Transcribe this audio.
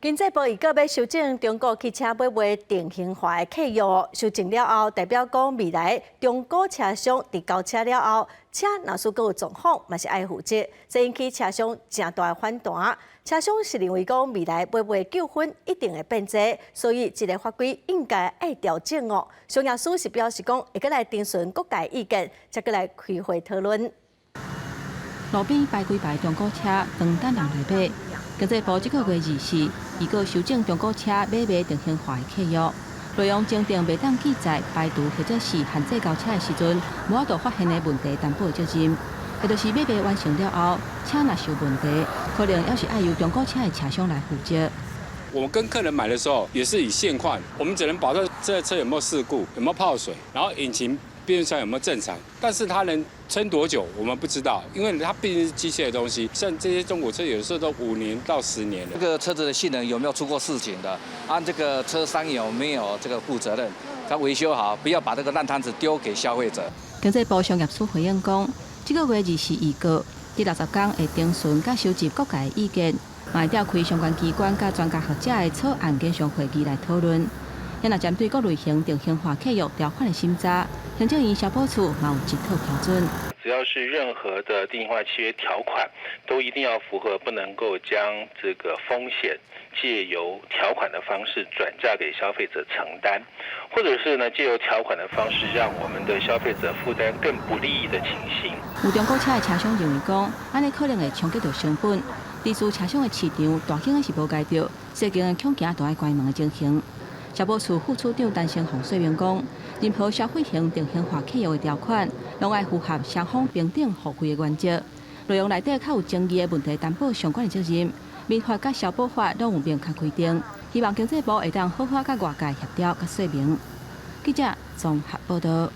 經濟部預告欲修正中古汽車買賣定型化的契約，修正了後，代表講未來中古車商佇交車了後，車若是閣有狀況，嘛是愛負責，這引起車商誠大的反彈。車商是認為講未來買賣糾紛一定會變濟，所以這个法規應該愛調整哦。商業司是表示講會閣來徵詢各界意見，才閣來開會討論。路邊擺幾排中古車，當等人來買。經濟部這个月24預告修正中古車買賣定型化的契約，內容增訂袂當記載排除或者是限制交車的時陣，無法度發現的問題擔保責任。也就是買賣完成了後，車若是有問題，可能猶是愛由中古車的車商來負責。我們跟客人買的時候，也是以現況，我們只能保證這車有沒有事故，有沒有泡水，然後引擎、變速箱有沒有正常，但是它能撐多久，我們不知道，因為它畢竟是機械的東西。像這些中古車，有時候都5年到10年了。這個車子的性能有沒有出過事情的？按這個車商有沒有這個負責任？他維修好，不要把這個爛攤子丟給消費者。經濟部商業司回應講，這个月24預告，佇60天會徵詢佮收集各界的意見，嘛會召開相關機關佮專家學者的草案研商會議來討論。若針對各類型定型化契約條款的審查，行政院消保處嘛有一套標準。只要是任何的定型化契約條款，都一定要符合，不能夠將這個風險借由條款的方式轉嫁給消費者承擔，或者是呢借由條款的方式讓我們的消費者負擔更不利益的情形。有中古車的車商認為講，按呢可能會衝擊著成本，離自車商的市場大間的是無該著，細間的恐驚都愛關門的情形。消保處副處長陳成鳳說明講，任何消費型定型化契約的條款，攏愛符合雙方平等互惠的原則。內容內底較有爭議的問題，擔保相關的責任，民法佮消保法攏有明確規定。希望經濟部會當好好佮外界協調佮說明。記者綜合報導。